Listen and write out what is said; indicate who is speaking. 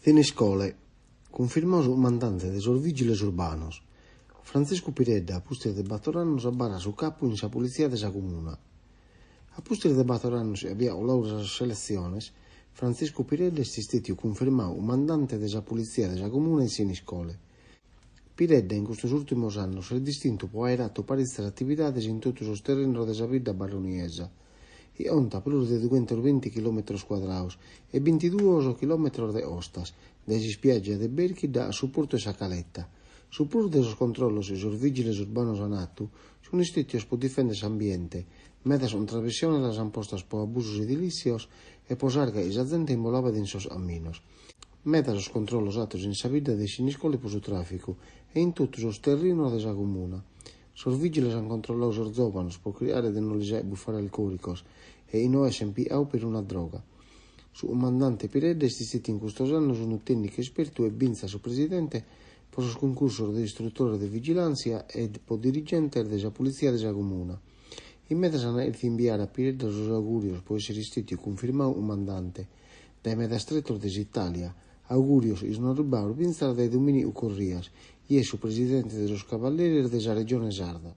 Speaker 1: Thiniscole, cunfirmadu su cumandante de sos vìgiles urbanos. Frantziscu Piredda, a pustis de bator annos, abarrat su capu in sa politzia de sa Comuna. A pustis de bator annos chi abiat coladu sas seletziones, Frantziscu Piredda est istètiu cunfirmadu cumandante de sa politzia de sa Comuna in Thiniscole. Piredda in custos ùrtimos annos s'est distintu pro àere atu paritzas atividades in totu sos terrinos de sa bidda baroniesa, chi contat prus de dughentos-binti chilòmetros cuadrados e bintiduos chilòmetros de costas, dae s'ispiàgia de Berchidda a su portu 'e sa Caleta. Su prus de sos controllos chi sos vìgiles urbanos an atu sunt istètios pro difèndere s'ambiente, medas contraventziones las an postas pro abusos edilìtzios e pro s'arga chi sa zente imbolabat in sos caminos. Medas sos controllos atos in sa bidda de Thiniscole pro su tràficu e in totu sos terrinos de sa comuna. Sos vìgiles an controlladu sos zòvanos pro chircare de no lis àere bufare alcòlicos e chi no essent picadu peruna droga. Su cumandante Piredda est istètiu in custos annos unu tènnicu espertu e bintzas su presidente pro sos cuncursos de istrutores de vigilàntzia e pro dirigentes de sa politzia de sa Comuna. In medas an chertu imbiare a Piredda sos augùrios pro èssere istètiu cunfirmadu cumandante dae medas tretos de s'Itàlia, augùrios chi sunt arribados fintzas dae Domìnigu Corrias, chi est su presidente de sos Cavalleris de sa Regione Sarda.